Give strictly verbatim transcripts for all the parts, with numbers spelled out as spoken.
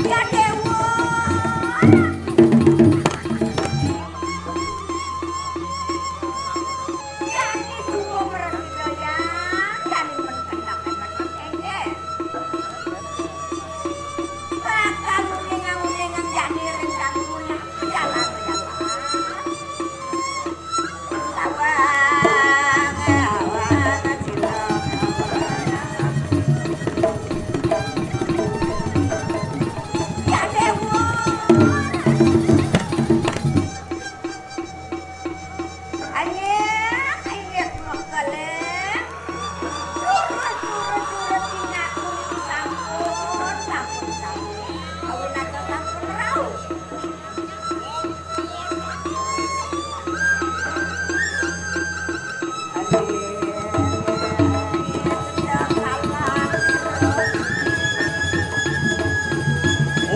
Ya Dewa. Jani suku meresidayang, jani mentenak enak engke. Bakal uningang-uningang jani rencang punah jalan-jalan.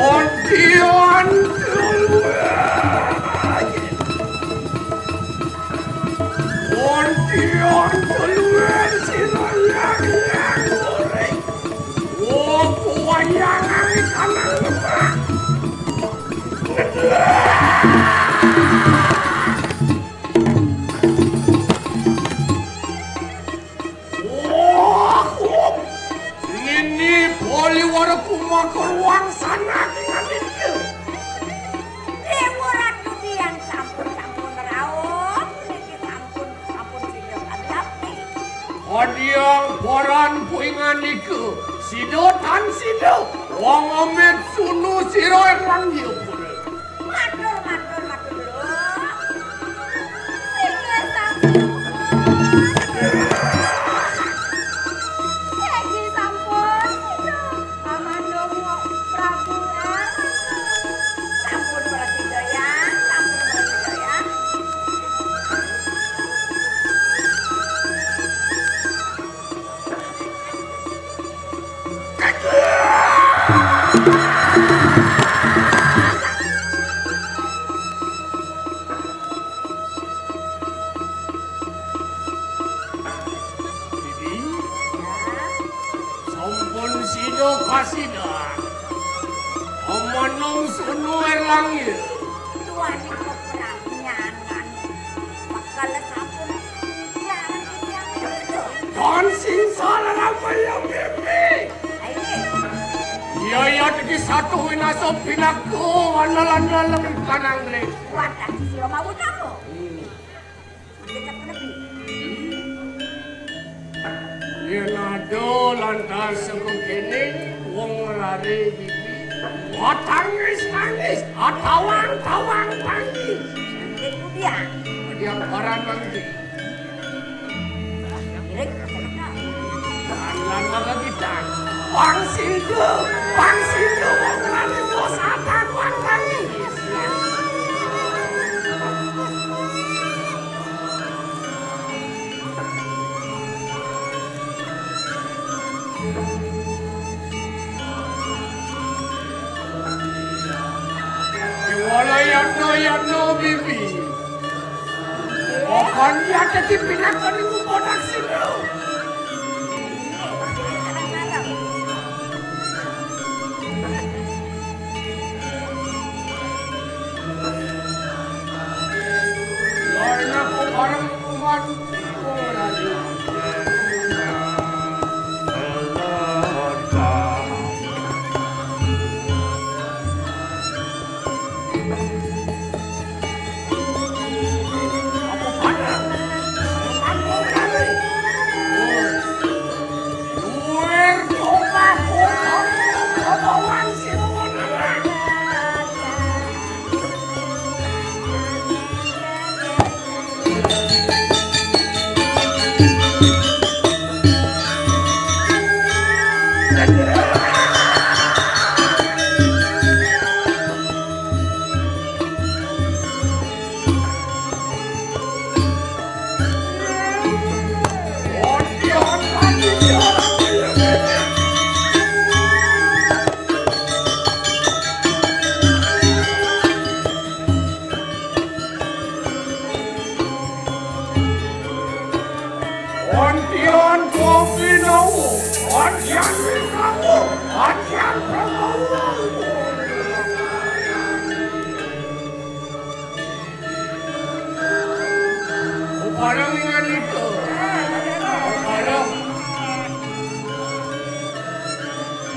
Ondian keluar. Ondian keluar si layang-layang goreng. Wo, kuwayangan di tanah lemak. Wah, wah. Ini poli wara kumaka ruang sana dengan itu. Dewa Ratu Dian sampun-sampun rauh, niki sampun, sampun sida kami abdi. Adiang paran puingan nika, sida tan sida, wong amit sunu sira erang ya pura. Matur, matur, matur, Lho. Inggih sampun. Segi sampun. Amandung Prabu, eh. Sampun prasida, ya. Sampun prasida, ya. Bibi, sampun sida kasidan. Amanung sunu erlangir. Tuaning peperangan. Bakal sampun jarang titiang itu. Dan sing salah apa yang mimpi? Ayo. Iya, iya, tadi satu winasa pinaka, andalan-andalan kanang dre. Wadah, sira mau kamu. Kita penepi. Yen ada lantas saka kene wong rare iki, watangis-tangis, atawang-tawang tangi. Sing kudiang. Kudiang barang mangke. Ngiring, lan mangke kita. Pang sindu, pang sindu wong rare bos atawang tangi. Wala yatno yatno bibi. Okan yata dipinakoni nguponak sino. Kopi nawo, ajian wikawo, ajian pramawo. Upadang dengan itu. Upadang.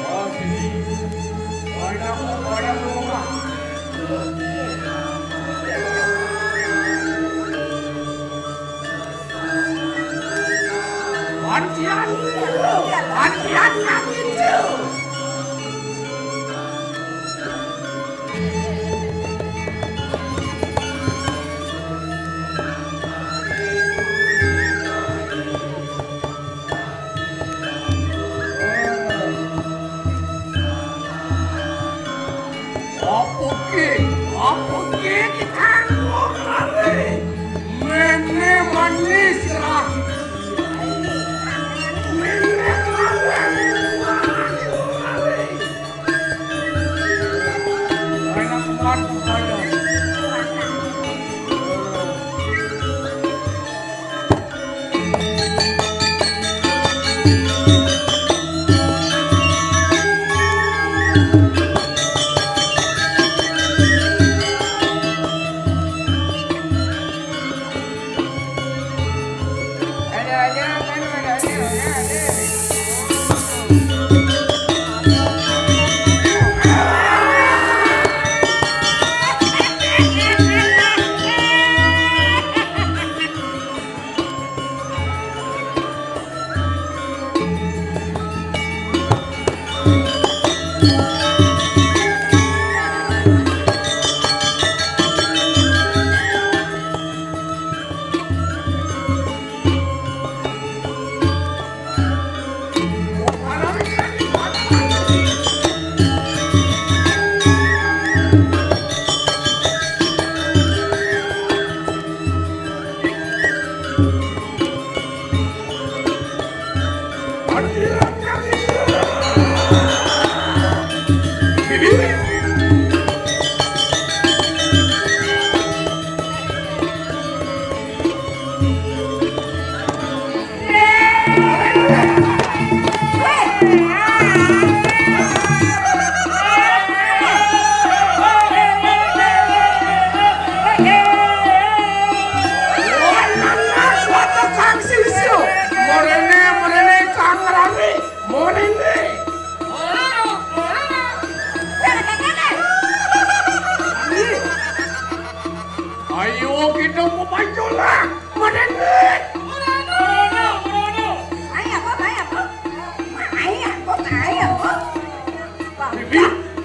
Oh, sini. Banyak upadang rumah. Antian, antian, antian. Apa ki? Apa ki kita ngomong hari? Mene manis lah. Mene manis. Enak banget pokoknya. Morene, morene, Kang Rani, morene. Ayo kita mau pancolan, morene. Ayo, apa, ayo, apa? Ayo, apa, ayo, apa? Bibi,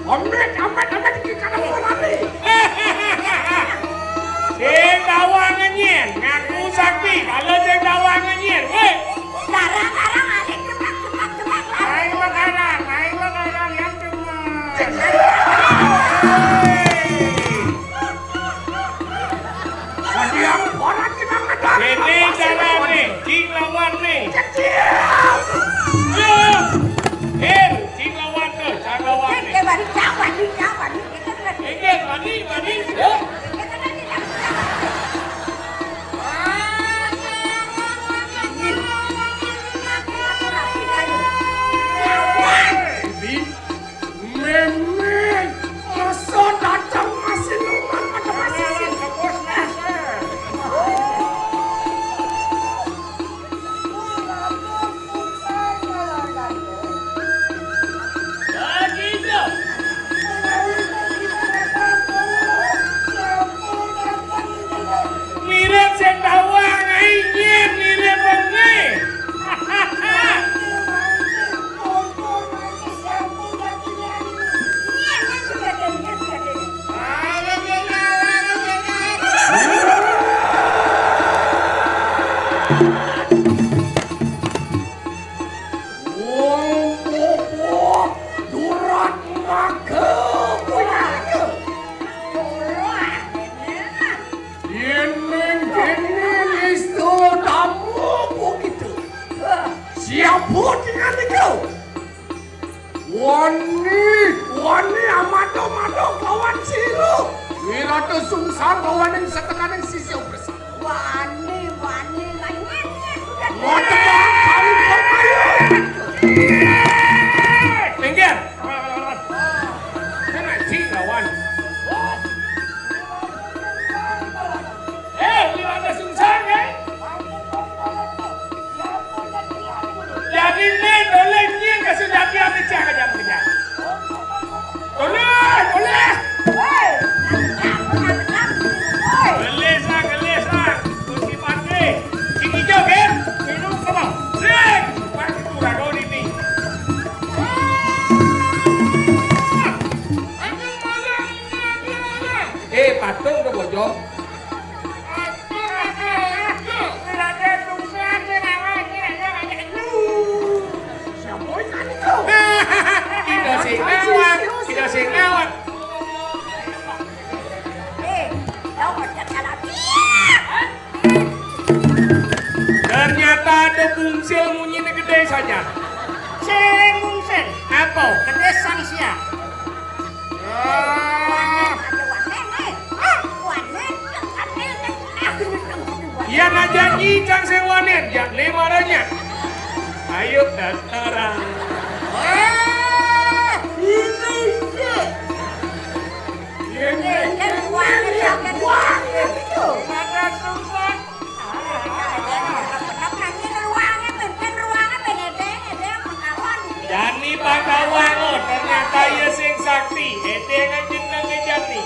amit, amit, amit, iki kana ora nih. Sing tawang ngenyir, ngaku sakti, kalau sing tawang ngenyir, weh. Garang-garang, alik, cepat, cepat, cepat, lari. Aing mah garang, aing mah garang yang demen. Jadi yang orang kita ngejar. Ini jalan nih, cing lawan nih. Kecil. Yo. Her, cing lawan tuh, cang lawan nih. Oke, balik, jauh, balik, jauh, balik. Oke, balik, balik. Yo. Ini Memeng, masa datang masih numan pada masih sih. Mirip sing tawang, aing nyén mirip bengé. Wong pupuk durat maka puyaka. Yéning kéné lista tamu begitu. Siapa dengan itu? Wani, wani amado-mado kawan sira. Wirata sungsang kawaning setekaning sisya bersama. Wani, wani, wani, wani, sudah. Wani, wani, wani. Raden Sungsang, Raden Sungsang, Raden Sungsang. Kita sing ngawak, kita sing ngawak. Eh, kau macam salah dia. Ternyata ada bungsil munyine gede saja. Sing bungsil. Apa? Gede sang sia. Ah. Iya, nak janji cang sing wanen, jak lima ranya. Ayo, dataran. Ah, ini sih. Ini kan uangnya, uangnya itu. Ada susah. Jani Pandawa, oh, ternyata iya sing sakti. Edengan jenenge Jani.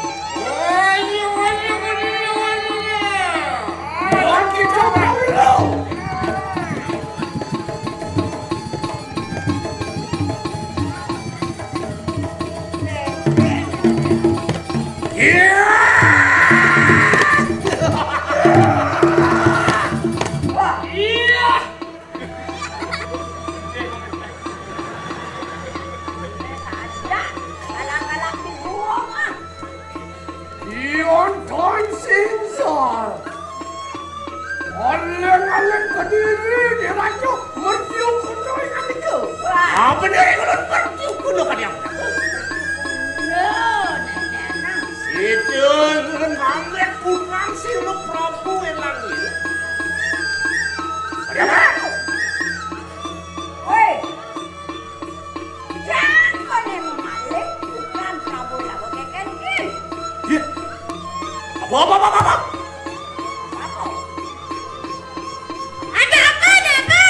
Ion Don Sinsor. Oleng-oleng Kediri diraja mertiu kuno ingan nika. Apa dia yang ulun mertiu kuno kadiang? Itu ulun ngambil putrang sira Prabu Elang ini. Ada apa? Woi, jangan kau ni memalih putrang Prabu Lawa Keken ki. Iya. Apa, apa, apa, apa, apa? Apa? Ada apa, ada apa?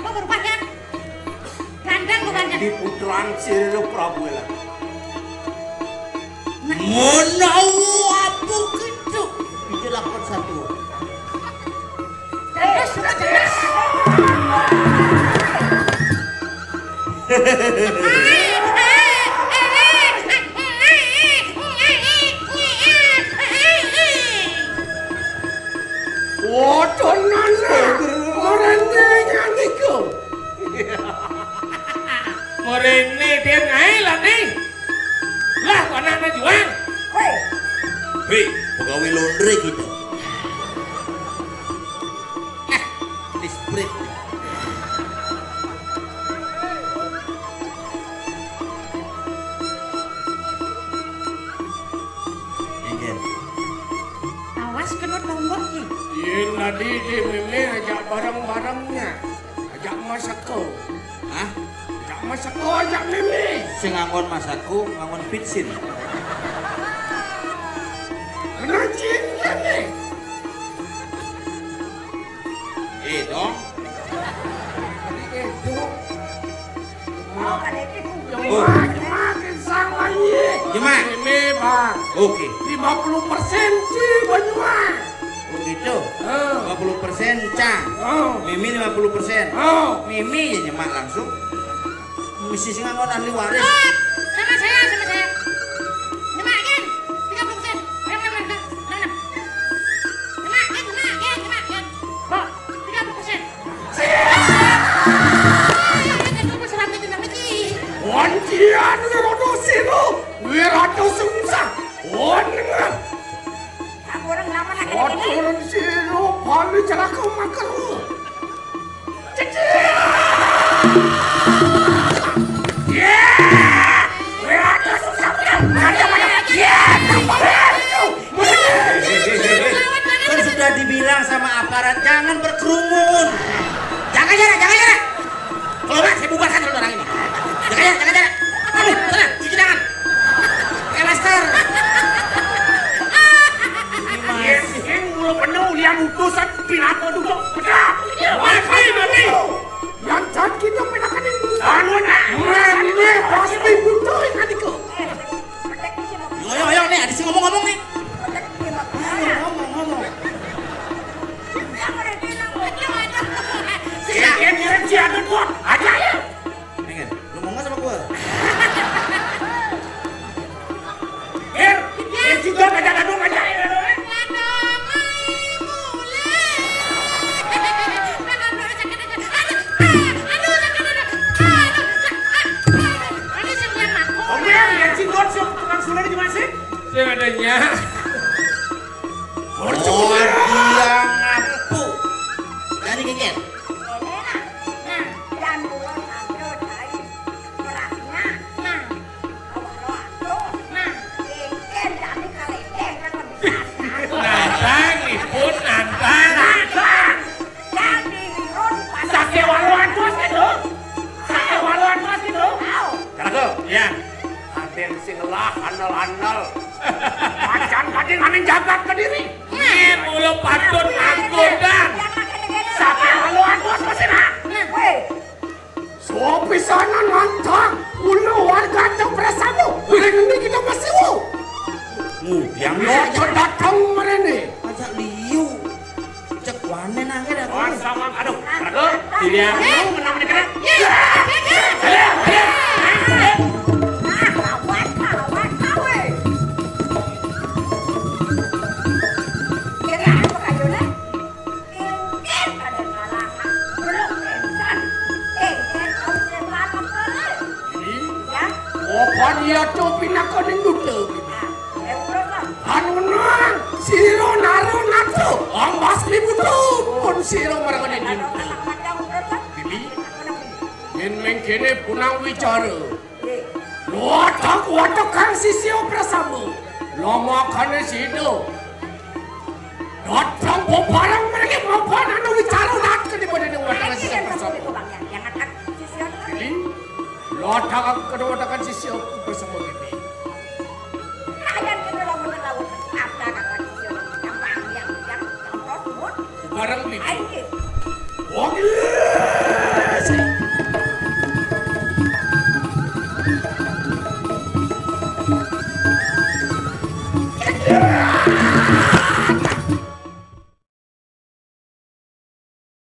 Mau berubah ya? Gandeng bukan? Di putrang sira Prabu Elang. Menawa apa gitu? Itu lakon satu. Terus, terus, terus. Waduh, nana. Merene nyanyi ku. Merene dia ngai lah nih. Lah, anaknya juang. Hei. Hei, pegawai laundry kita. Eh, listrik. Enggak. Awas kenut lombok ki. Yen tadi di meme ajak bareng-barengnya. Ajak masako. Hah? Ajak masako, ajak meme. Sing nganggon masako, nganggon pitsin. Kena cinta nih. Eh, dong. Eh, dong. Oh, kan itu. Jemak, jemak, insang lagi. Jemak. Ini, Bang. Oke. Lima puluh persen sih, Banyumas. Oh, gitu. Eh. Lima puluh persen, Cang. Oh. Mimi lima puluh persen. Oh. Mimi ya nyemak langsung. Mesti sing nganggon ahli waris. Stop! Sama saya, sama saya. Nyemak, Ken. Tiga puluh persen. Enam, enam, enam, enam, enam. Nyemak, Ken, nyemak, Ken, nyemak, Ken. Pak, tiga puluh persen. Siap! Ken, kamu seram itu, Bang Miki. Wancian, Wirodo Silo, Wirodo Sungsang. Wan, dengar. Kamu orang lama nak kena kena. Waduh, si lu paling celaka makan lu. Cecil. Ya. Ada susah punya. Ada mana? Ya, tambah itu. Kan sudah dibilang sama aparat, jangan berkerumun. Jangan, jangan, jangan, jangan. Kalau enggak, saya bubarkan orang ini. Jangan, jangan, jangan, jangan. Aduh, sana, cuci tangan. Pakai masker. Ini, Mas. Iya, ini mulu penuh, lihat utusan, pinaka duduk. Pecah. Mati, mati. Yang cantik itu pinakan ini. Anu, nak. Meme pasti butuh ikan itu. Ayo, ayo, nih, ada sih ngomong-ngomong nih. Ayo, ngomong, ngomong. Iya, iya, iya, iya, ada kuat. Aja ya. Pengen, lu mau nggak sama gua? Her, ya juga kan Adanya. Mercuriang aku. Dari geger. Nah, dan kula sambil cai. Nah, nah. Awak lo atur. Nah, geger dari kaledeng kan lebih kasar. Nantang, ipun nantang. Nantang. Jadi irun pada Sakéwaluan terus gitu. Sakéwaluan terus gitu. Karaga. Ya. Adén sing ngelah andel-andel. Macan kadén aning jagat Kediri. Ini mula patut angkutan. Sakéwaluan terus mesin ha. Wéh. Sopisanan nantang. Kula warga Cok Prasamu. Ring endi kita masih wo. Ngudiang yo aja datang mrene. Aja liu. Cek wane nangke dah. Wan sawang, aduh, aduh, dilihat lu menang nih kena. Ini, opan iya tuh pinaka ning duta. Anu nang, sira naru natu, ang basmi butuh, pun sira margane dina. Bibi, yen mengkene punang wicara. Watak-watak kang sisya prasama, lamakane sida. Datang bebarang mereka mapan anu wicara dat ke di badan watak sisya prasama. Bibi, latak aku kedua watak sisya prasama bibi. Ayan kita lawan lawan. Apa kata sisya? Apa yang yang yang terus pun? Bareng bibi. Ayo. Wong iya sih.